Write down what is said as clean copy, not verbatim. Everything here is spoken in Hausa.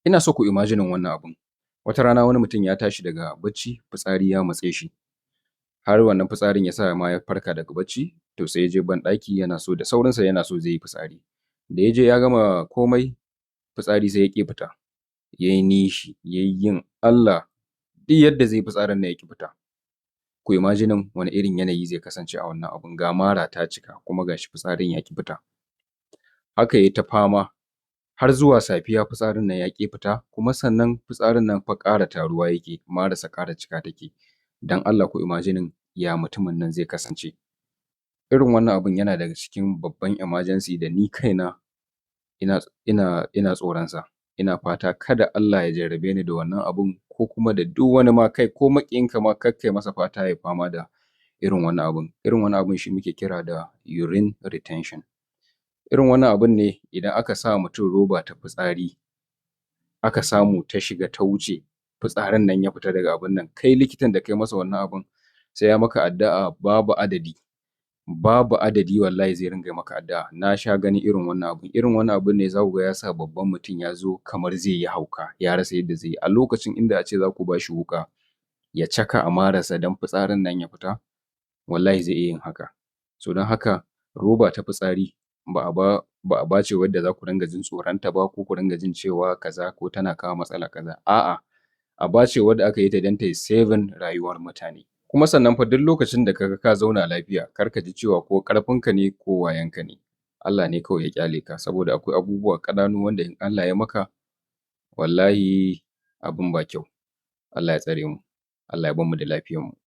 Ina so ku imagining wannan abun. Wata rana wani mutum ya tashi daga bacci, fitsari ya matse shi. Har wannan fitsarin ya sa ma ya farka daga bacci, to sai ya je banɗaki yana so da saurinsa yana so zai yi fitsari. Da ya je ya gama komai, fitsari sai ya ƙi fita. Ya yi nishi, ya yi yin Allah, duk yadda zai yi fitsarin nan ya ƙi fita. Ku imagining wani irin yanayi zai kasance a wannan abun, ga mara ta cika kuma ga shi fitsarin ya ƙi fita. Haka ya yi ta fama har zuwa safiya, fitsarin nan ya ƙi fita, kuma sannan fitsarin nan fa ƙara taruwa yake, mararsa ƙara cika take. Don Allah ku imagining ya mutumin nan zai kasance. Irin wannan abun yana daga cikin babban emergency da ni kaina ina tsoronsa. Ina fata kada Allah ya jarrabe ni da wannan abun ko kuma da duk wani ma, kai ko maƙiyinka ma kar kai masa fata ya fama da irin wannan abun. Irin wannan abun shi muke kira da urine retention. Irin wannan abun ne idan aka sa mutum roba ta fitsari, aka samu ta shiga ta wuce, fitsarin nan ya fita daga abun nan, kai likitan da kai masa wannan abun sai ya maka addu'a babu adadi. Babu adadi wallahi zai ringa maka addu'a. Na sha ganin irin wannan abun. Irin wannan abun ne za ku ga ya sa babban mutum ya zo kamar zai yi hauka, ya rasa yadda zai yi. A lokacin inda a ce za ku ba shi wuƙa ya caka a mararsa don fitsarin nan ya fita, wallahi zai iya yin haka. So don haka roba ta fitsari ba aba ce wadda za ku ringa jin tsoronta ba ko ku ringa jin cewa kaza ko tana kawo matsala kaza. A'a, aba ce wadda aka yi ta don ta yi saving rayuwar mutane. Kuma sannan fa duk lokacin da ka ga ka zauna lafiya, kar ka ji cewa ko ƙarfinka ne ko wayonka ne. Allah ne kawai ya ƙyale ka, saboda akwai abubuwa ƙananu wanda in Allah ya maka, wallahi abin ba kyau. Allah ya tsare mu. Allah ya bar mu da lafiyarmu.